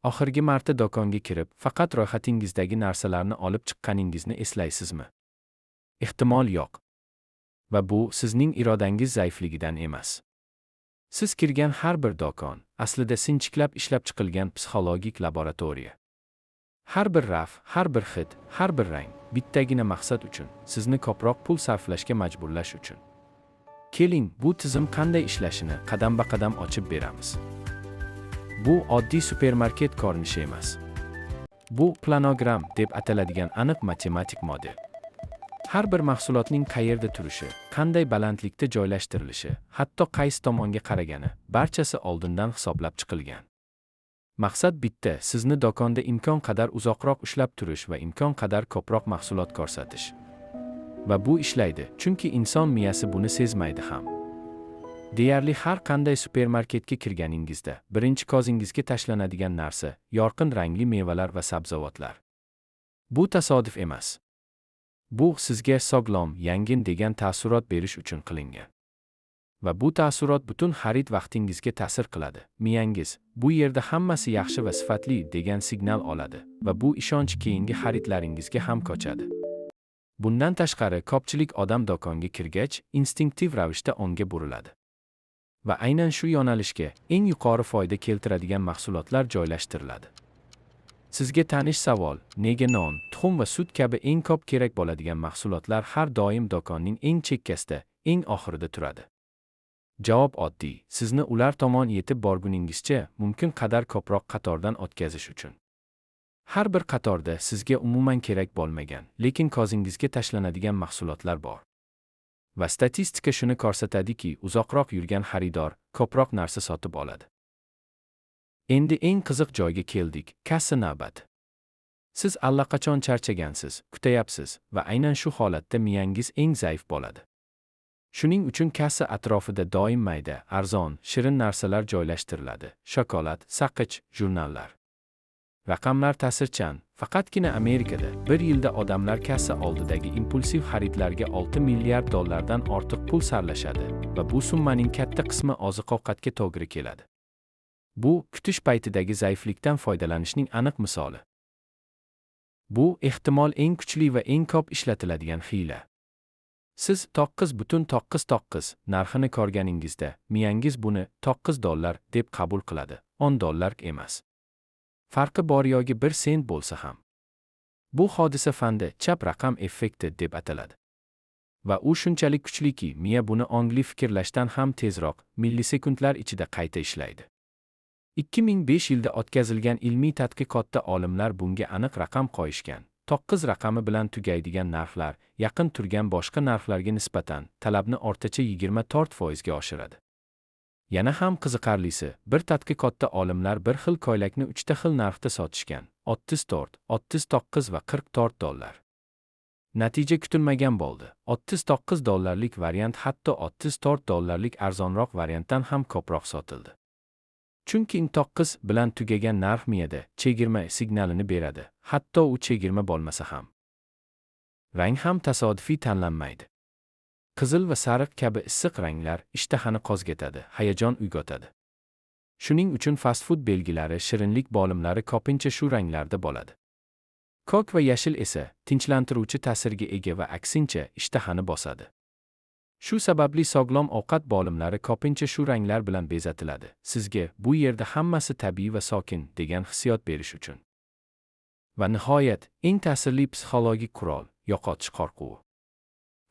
Oxirgi marta do'konga kirib, faqat ro'yxatingizdagi narsalarni olib chiqqaningizni eslaysizmi? Ehtimol, yo'q. Va bu sizning irodangiz zaifligidan emas. Siz kirgan har bir do'kon aslida sinchiklab ishlab chiqilgan psixologik laboratoriya. Har bir raf, har bir hid, har bir rang bittagina maqsad uchun: sizni ko'proq pul sarflashga majburlash uchun. Keling, bu tizim qanday ishlashini qadamba-qadam ochib beramiz. Bu oddiy supermarket ko'rinishi emas. Bu planogram deb ataladigan aniq matematik model. Har bir mahsulotning qayerda turishi, qanday balandlikda joylashtirilishi, hatto qaysi tomonga qaragani, barchasi oldindan hisoblab chiqilgan. Maqsad bitta: sizni do'konda imkon qadar uzoqroq ushlab turish va imkon qadar ko'proq mahsulot ko'rsatish. Va bu ishlaydi, chunki inson miyasi buni sezmaydi ham. Deyarli har qanday supermarketga kirganingizda birinchi ko'zingizga tashlanadigan narsa yorqin rangli mevalar va sabzavotlar. Bu tasodif emas. Bu sizga sog'lom, yangi degan taassurot berish uchun qilingan. Va bu taassurot butun xarid vaqtingizga ta'sir qiladi. Miyangiz "Bu yerda hammasi yaxshi va sifatli" degan signal oladi va bu ishonch keyingi xaridlaringizga ham ko'chadi. Bundan tashqari, ko'pchilik odam do'konga kirgach, instinktiv ravishda o'ngga buriladi. Va aynan shu yo'nalishga eng yuqori foyda keltiradigan mahsulotlar joylashtiriladi. Sizga tanish savol: nega non, tuxum va sut kabi eng ko'p kerak bo'ladigan mahsulotlar har doim do'konning eng chekkasida, eng oxirida turadi? Javob oddiy: sizni ular tomon yetib borguningizcha mumkin qadar ko'proq qatordan o'tkazish uchun. Har bir qatorda sizga umuman kerak bo'lmagan, lekin ko'zingizga tashlanadigan mahsulotlar bor. Va statistika shuni ko'rsatadiki, uzoqroq yurgan xaridor ko'proq narsa sotib oladi. Endi eng qiziq joyga keldik: kassa navbati. Siz allaqachon charchagansiz, kutayapsiz va aynan shu holatda miyangiz eng zaif bo'ladi. Shuning uchun kassa atrofida doim mayda, arzon, shirin narsalar joylashtiriladi: shokolad, saqich, jurnallar. Raqamlar ta'sirchan: faqatgina Amerikada bir yilda odamlar kassa oldidagi impulsiv xaridlarga 6 milliard dollardan ortiq pul sarflashadi va bu summaning katta qismi oziq-ovqatga to'g'ri keladi. Bu kutish paytidagi zaiflikdan foydalanishning aniq misoli. Bu ehtimol eng kuchli va eng ko'p ishlatiladigan hiyla. Siz 9,99 narxini ko'rganingizda, miyangiz buni 9 dollar deb qabul qiladi, 10 dollar emas. Farqi bor yoki 1 sent bo'lsa ham. Bu hodisa fanda chap raqam effekti deb ataladi. Va u shunchalik kuchliki, miya buni ongli fikrlashdan ham tezroq, millisekundlar ichida qayta ishlaydi. 2005 yilda o'tkazilgan ilmiy tadqiqotda olimlar bunga aniq raqam qo'yishgan. 9 raqami bilan tugaydigan narxlar yaqin turgan boshqa narxlarga nisbatan talabni o'rtacha 24% ga oshiradi. Yana ham qiziqarlisi, bir tadqiqotda olimlar bir xil ko'ylakni uchta xil narxda sotishgan: 34, 39 va 44 dollar. Natija kutilmagan bo'ldi. 39 dollarlik variant hatto 34 dollarlik arzonroq variantdan ham ko'proq sotildi. Chunki 9 bilan tugagan narx miyada chegirma signalini beradi, hatto u chegirma bo'lmasa ham. Rang ham tasodifiy tanlanmaydi. Qizil va sariq kabi issiq ranglar ishtahani qo'zg'atadi, hayajon uyg'otadi. Shuning uchun fast food belgilari, shirinlik bo'limlari ko'pincha shu ranglarda bo'ladi. Ko'k va yashil esa tinchlantiruvchi ta'sirga ega va aksincha ishtahani bosadi. Shu sababli sog'lom ovqat bo'limlari ko'pincha shu ranglar bilan bezatiladi. Sizga "Bu yerda hammasi tabiiy va sokin" degan hissiyot berish uchun. Va nihoyat, eng ta'sirli psixologik qurol: yo'qotish qo'rquvi.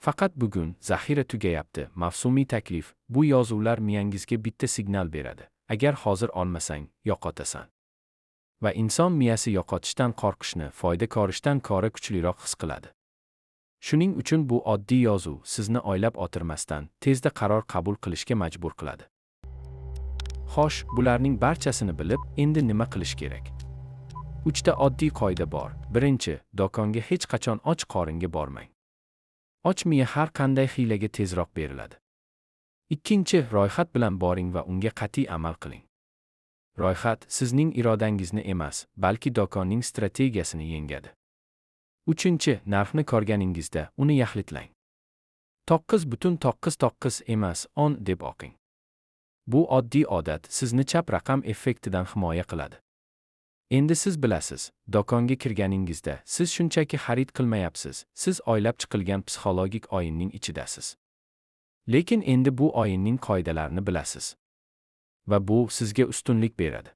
"Faqat bugun, zaxira tugayapti, mavsumiy taklif" — bu yozuvlar miyangizga bitta signal beradi: agar hozir olmasang, yo'qotasan. Va inson miyasi yo'qotishdan qo'rqishni foyda ko'rishdan ko'ra kuchliroq his qiladi. Shuning uchun bu oddiy yozuv sizni o'ylab o'tirmasdan tezda qaror qabul qilishga majbur qiladi. Xo'sh, bularning barchasini bilib, endi nima qilish kerak? Uchta oddiy qoida bor. Birinchi, do'konga hech qachon och qoringa bormang. Och miya har qanday hiylaga tezroq beriladi. Ikkinchi, ro'yxat bilan boring va unga qat'iy amal qiling. Ro'yxat sizning irodangizni emas, balki do'konning strategiyasini yengadi. Uchinchi, narxni ko'rganingizda uni yaxlitlang. 9,99 emas, 10 deb o'qing. Bu oddiy odat sizni chap raqam effektidan himoya qiladi. Endi siz bilasiz, do'konga kirganingizda siz shunchaki xarid qilmayapsiz, siz o'ylab chiqilgan psixologik o'yinning ichidasiz. Lekin endi bu o'yinning qoidalarini bilasiz. Va bu sizga ustunlik beradi.